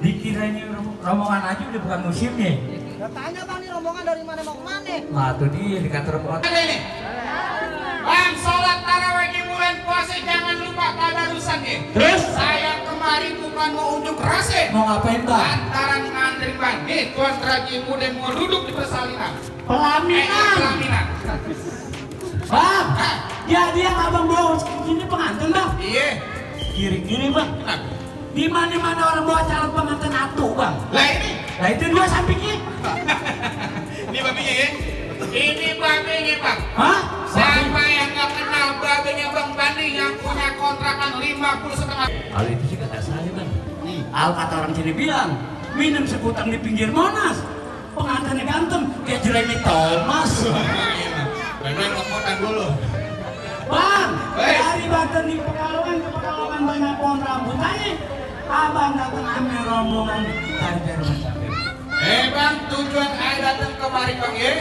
Dikiranya rombongan aja udah bukan musimnya. Tanya bang, nih rombongan dari mana mau kemana? Nah tuh dia di kantor rombongan. Bang, sholat tarawih di bulan puasa jangan lupa tadarusan ya. Terus? Saya kemarin bukan mau unjuk rasa. Mau ngapain bang? Lantaran ngantri bang. Nih Tuan Raji Muda mau duduk di persalinan. Pelaminan. Pelaminan. Bang, ya dia abang bawa ini pengantin bang. Iya. Kiri-kiri bang. Di mana-mana orang bawa calon pengantin atuh bang. Lah ini. Nah itu dua sampingnya. Ini babinya ya. Ini babinya bang. Hah? Siapa yang nggak kenal babinya bang Bandi yang punya kontrakan 50,5. Kalau itu sih kata saya bang. Al kata orang sini bilang minum sekutang di pinggir Monas. Pengantinnya ganteng kayak Jeremy Thomas. Memang ngepotan dulu. Bang, dari Banten di Pekalongan ke Pekalongan banyak pohon rambutannya. Abang datang ambil rombongan dari rumah sakit. Bang, tujuan saya datang kemari bang ya.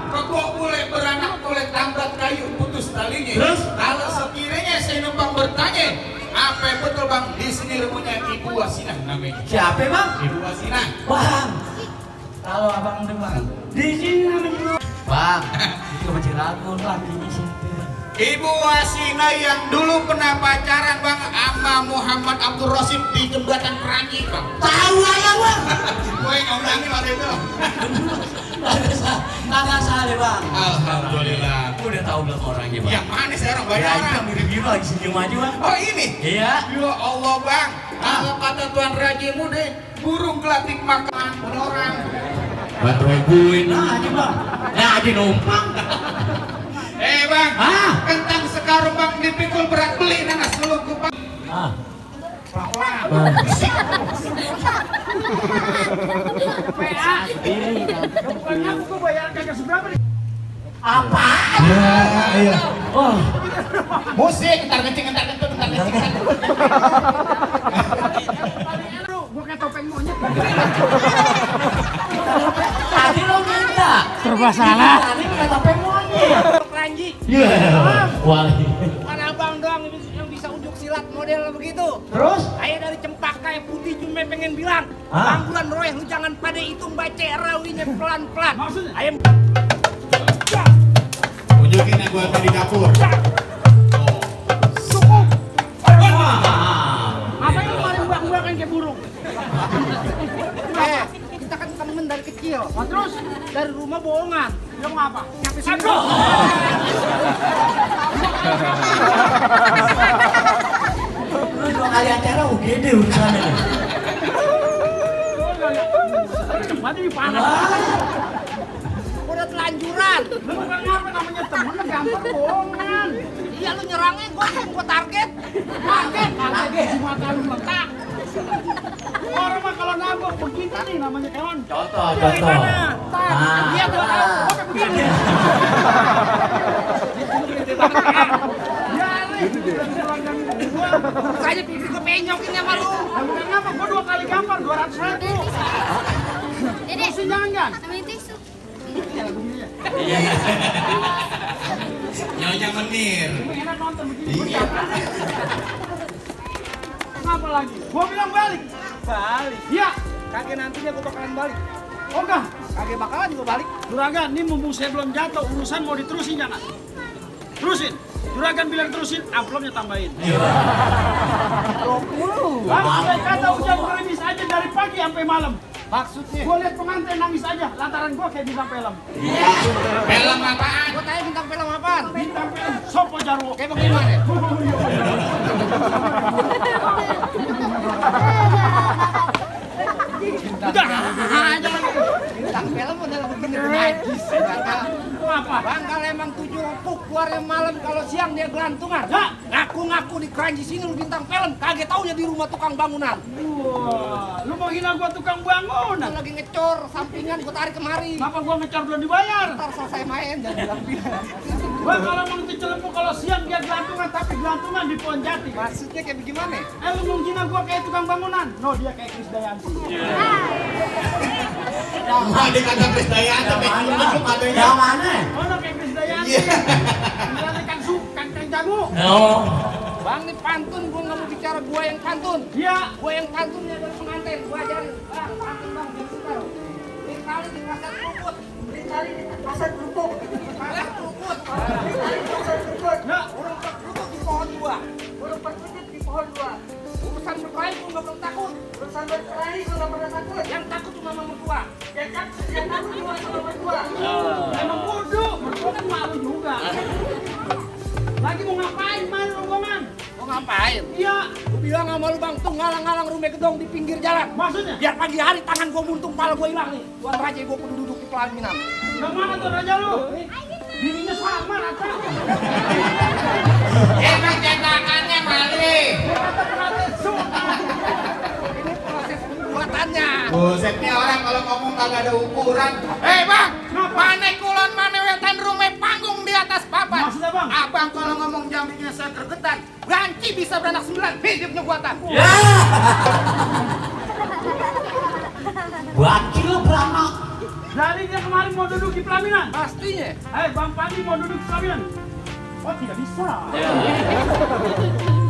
Kebok boleh beranak boleh tambrat kayu putus talinya. Terus? Kalau sekiranya saya numpang bertanya, apa betul bang di sini rumahnya Ibu Wasinah namanya? Siapa bang? Ibu Wasinah. Bang, kalau abang dengar di sini namanya bang, itu masih ragu bang, ini siapa? Ibu Wasinah yang dulu pernah pacaran bang sama Muhammad Abdul Rasid di jembatan Keranji bang. Tahu aja bang. Gue ngomongin waktu itu. Kagak salah bang. Alhamdulillah. Udah tahu belum orangnya bang? Yang mana sekarang Ya itu bayaran? mirip-mirip lagi senyum aja bang. Oh ini? Iya. Ya Allah bang, kalau kata Tuan Raji Muda, burung gelatik makan orang. Bantuin aja bang. Nah aja numpang. Bang, Ah. kentang sekarung bang dipikul berat beli nanas dulu ke bang. Apa? Iya. Oh. Musik, entar kencing, entar kentut, entar kencing. Gua kayak topeng monyet. Tadi lo minta. Serba salah. Tadi minta topeng monyet. Keranji. Iya. Wah. Bukan abang doang yang bisa unjuk silat model begitu. Terus? Saya dari Cempaka yang putih cuma pengen bilang, Ah. Bang Bulan Roy, lu jangan pada hitung baca rawinya pelan-pelan. Maksudnya? Ayam. Tunjukin yang gue di dapur. Cukup. Apa yang kemarin buang-buangkan kayak burung? Kita kan temen dari kecil. Terus dari rumah bohongan. Dia mau apa? Nyampe sini. Lu 2 kali acara UGD urusannya. Mati panas. Udah telanjuran. Lu bukan apa namanya temen gampang bohongan. Iya lu nyerangnya gua target. Target. Cuma kali letak. Orang mah kalau nabok begini nih namanya keon. Contoh. Iya gua tahu. Kok begini. Saya pipi gue penyokin sama lu. Bukan apa, gue 2 kali gampar 200.000. Dede, Jangan. ambil tisu. Nyonya menir. Enak nonton begini. Kenapa lagi? Gua bilang balik. Balik? Iya. Kagak nantinya gua bakalan balik. Oh enggak? Kagak bakalan juga balik. Juragan, ini mumpung saya belum jatuh, urusan mau diterusin jangan? Terusin. Juragan bilang terusin, amplopnya tambahin. Iya. 20. Saya kata hujan gerimis aja dari pagi sampai malam. Maksudnya? Gua lihat pengantin nangis aja, lantaran gua kayak bintang film. Iya. Film apaan? Gua tanya bintang film apaan? Bintang film Sopo Jarwo. Kayak bagaimana? Udah aja lagi. Bintang film udah begini najis. Apa? Bang, kalau emang 7 empuk keluarnya malam, kalau siang dia gelantungan. Ya. Ngaku-ngaku di keranji sini lu bintang film, kaget taunya di rumah tukang bangunan. Wah, lu mau hina gua tukang bangunan? Lagi ngecor sampingan, gua tarik kemari. Kenapa gua ngecor belum dibayar? Ntar selesai main, jangan bilang-bilang. Gua kalau mau itu celepuk kalau siang dia gelantungan, tapi gelantungan di pohon jati. Maksudnya kayak bagaimana? Lu mau hina gua kayak tukang bangunan? No, dia kayak Krisdayanti. Wah, dia kata Krisdayanti, tapi itu katanya. Yang mana? Oh, no, kayak Krisdayanti. Bilang kang jamu. Oh. Bang, ini pantun, gua nggak mau bicara gua yang pantun. Iya. Gua yang pantun ya dari pengantin, gua ajarin. Bang, pantun bang, jangan suka. Dikali di pasar kerupuk. Dikali di pasar kerupuk. Pasar kerupuk. Dikali di pasar kerupuk. Ya. Burung kerupuk di pohon dua. Burung perkutut di pohon dua. Urusan berkelahi gua nggak pernah takut. Urusan berkelahi gua nggak pernah takut. Yang takut cuma mama tua. Yang takut cuma mama tua. Emang bodoh, mertua kan malu juga. Lagi mau ngapain main rombongan? Mau ngapain? Iya. Gua bilang sama lu bang, tuh ngalang-ngalang rumah gedong di pinggir jalan. Maksudnya? Biar pagi hari tangan gua buntung, kepala gua hilang nih. Tuan Raja gua kudu duduk di pelaminan. Yang mana tuh raja lu? Dirinya sama rata. Emang cetakannya Mali. Ini proses pembuatannya. Buset nih orang kalau ngomong kagak ada ukuran. Bang, mana kulon mana wetan rumah panggung di atas papan. Maksudnya bang? Abang kalau ngomong jambinya saya gergetan, ganci bisa beranak 9, hidupnya buatan. Ya. Wakil lo beranak. Jadi dia kemarin mau duduk di pelaminan. Pastinya. Bang Pandi mau duduk di pelaminan. Oh tidak bisa.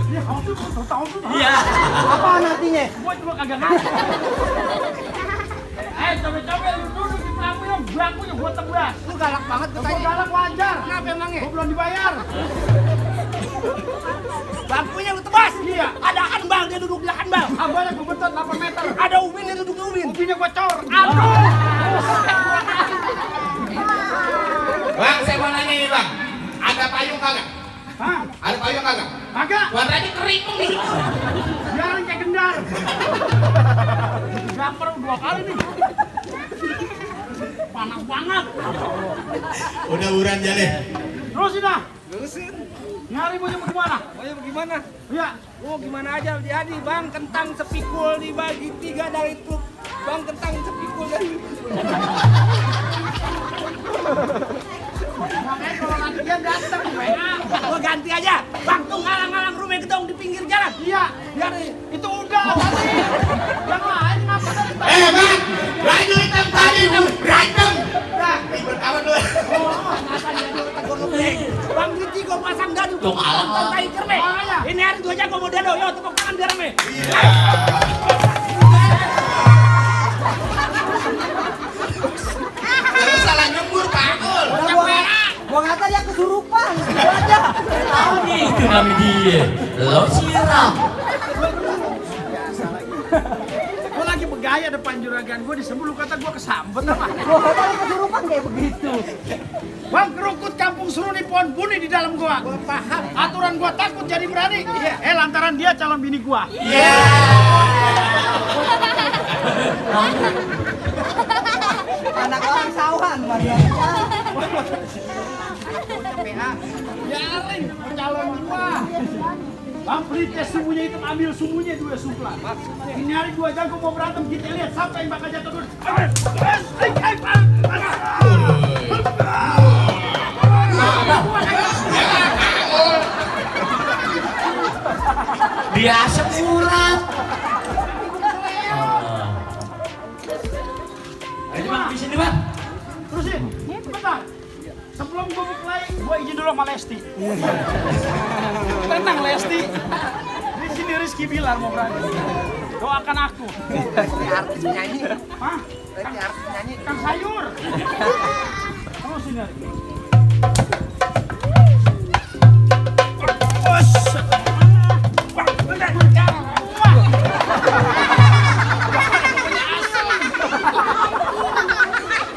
Dia kau tuh tahu tuh. Iya. Apa nantinya? Gua cuma kagak ngerti. Coba-coba lu duduk di pelaminan, bangkunya gua tebas. Lu galak banget Gua katanya. galak wajar. Kenapa emangnya? Gua belum dibayar. Bangkunya lu tebas. Iya. Ada handbal, dia duduk di handbal. Abangnya gua betot 8 meter. Ada ubin, dia duduk di ubin. Ubinya gua cor. Aduh. Bang, saya mau nanya nih bang, ada payung kagak? Hah? Ada payung kagak? Kagak. Tuan Raja kering di situ. Biarin kayak gendar. Gamper 2 kali nih. Panas banget. Udah uran jale. Terusin dah. Terusin. Nyari punya gimana? Oh ya bagaimana? Iya. Oh gimana aja jadi bang, kentang sepikul dibagi 3 dari truk. Bang, kentang sepikul dari. Makanya kalau nanti dia datang WA. Gua ganti aja. Bang, tuh ngalang-ngalang rumah gedong di pinggir jalan. Iya. Biar Itu udah tadi. Yang lain ngapa dari tadi? Bang, baju hitam tadi berantem. Nah, ribet amat lu. masa dia dulu tegur lebih. Bang Riti gua pasang dadu. Tuh, alang. Santai kerme. Makanya. Ini hari gua jago modelo. Yo, tepuk tangan biar rame. Kalau salah nyembur pakul. Gua kata dia kesurupan. Aja. Tahu nih itu namanya dia. Lo siram. Gue lagi bergaya depan juragan gue disebut lu kata gue kesambet apa? Gua kata dia kesurupan kayak begitu. Bang kerukut kampung seruni pohon buni di dalam gua. Gua paham. Aturan gua takut jadi berani. Lantaran dia calon bini gua. Anak orang sawan, Maria. Biarin calon gua. Bang Prite sumbunya itu ambil sumbunya 2 suplan. Ini hari 2 jago mau berantem kita lihat siapa yang bakal jatuh dulu. Biasa murah. Ayo bang, di sini bang. Terusin. Bentar. Sebelum gua mulai, gua izin dulu sama Lesti. Tenang Lesti. Di sini Rizky Bilar mau berantem. Doakan aku. Ini artis nyanyi. Hah? Ini artis nyanyi. Kang sayur. Terusin ya.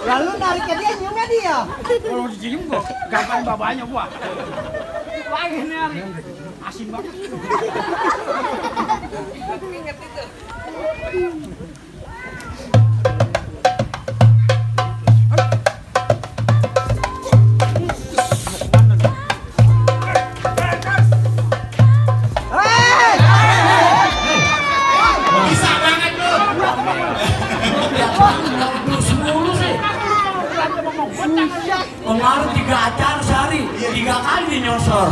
Lalu nariknya dia nyiumnya dia. Kalau dicium gua, gampang babanya gua. Lagi nih hari. Asin banget. Ingat itu. nyosor.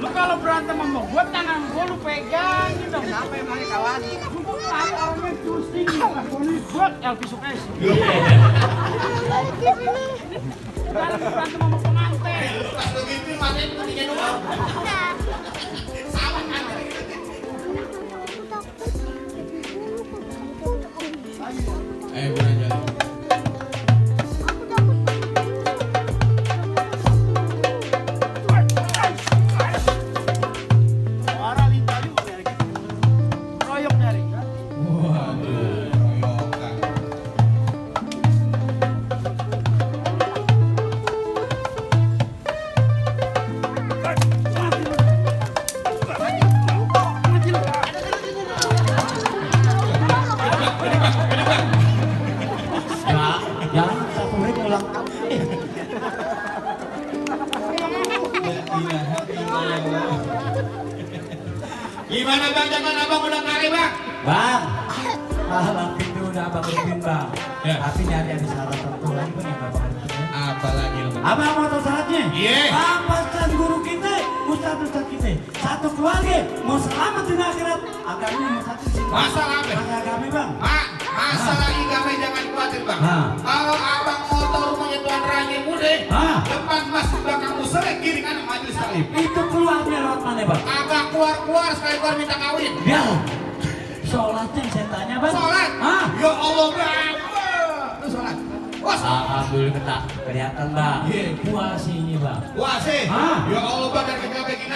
Lu kalau berantem sama gua, tangan gua lu pegangin dong. Siapa emangnya kawan? Gua kan orangnya terus tinggi. Gua Elvi Sukesi. Kalau lu berantem sama pengantin. Pas begitu matanya ketinggian dulu. Sama kan. Bukan jadi. Suara lintah juga dari gitu. Royok dari kan? Waduh, royokan. Ya, jangan satu menit ulang tahun. Gimana bang, zaman abang udah kali bang? Bang, abang itu udah abang bikin bang. Ya. Tapi nyari ada syarat satu lagi bang yang abang bikin. Apa lagi lo? Abang mau tahu syaratnya? Iya. Bang, pastan guru kita, ustadz kita, satu keluarga mau selamat di akhirat. Agamanya mau satu sih. Masalah apa? Masalah agama bang. Masalah igame jangan khawatir bang. Hah. Kalau abang mau tahu rumahnya Tuan Raja Mude, Hah. depan masjid belakang musola kiri kanan majelis taklim. Itu keluarnya lewat mana bang? Agak keluar sekali keluar minta kawin. Ya, sholatnya saya tanya bang. Sholat? Hah? Ya Allah bang. Lu sholat? Wah, Alhamdulillah kelihatan bang. Iya. Puas ini bang. wah sih. Hah? Ya Allah